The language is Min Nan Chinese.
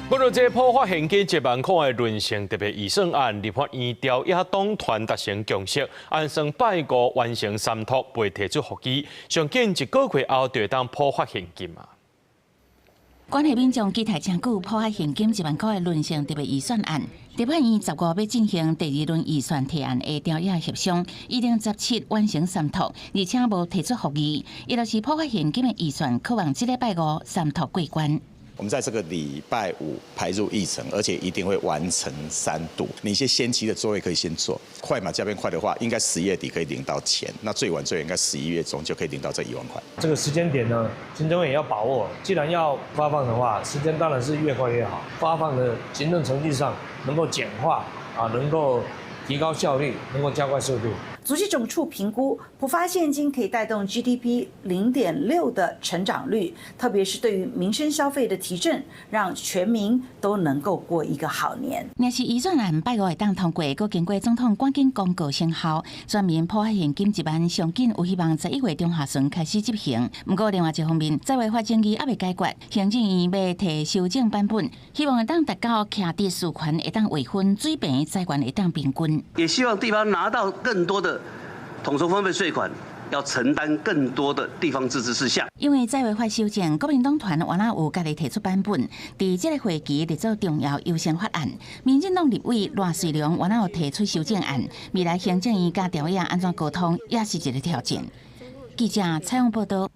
不過，這普發現金一萬箍的崙埕特別預算案，立法院朝野黨團達成共識，按算拜五完成三讀，袂提出覆議。上緊一個月後就會當普發現金啊！關係民眾期待誠久普發現金一萬箍的崙埕特別預算案，立法院15欲進行第二輪預算提案的朝野協商，預定17完成三讀，而且無提出覆議，也就是普發現金的預算，可望這禮拜五三讀過關。我們在這個禮拜五排入議程，而且一定會完成三讀。你一些先期的作業可以先做，快馬加鞭快的話，應該10月底可以領到錢。那最晚最晚應該11月中就可以領到這1萬塊。這個時間點呢，行政院也要把握。既然要發放的話，時間當然是越快越好。發放的行政程序上能夠簡化啊，能夠提高效率，能夠加快速度。主計總處評估，普發現金可以帶動 GDP 0.6的成長率，特別是對於民生消費的提振，讓全民都能夠過一個好年。若是預算案拜五會當通過，閣經過總統趕緊公告生效，全民普發現金一萬，上緊有希望11月中下旬開始執行。毋過另外一方面，債務法爭議猶未解決，行政院欲提修正版本，希望會當達到徛佇事權會當劃分，水平資源會當平均。也希望地方拿到更多的統籌分配稅款，要承擔更多的地方自治事項。因為債務法修正，國民黨團原來有家己提出版本，佇這個會期列做重要優先法案。民進黨立委賴瑞隆原來有提出修正案，未來行政院佮朝野按怎溝通，也是一個挑戰。記者採訪報道。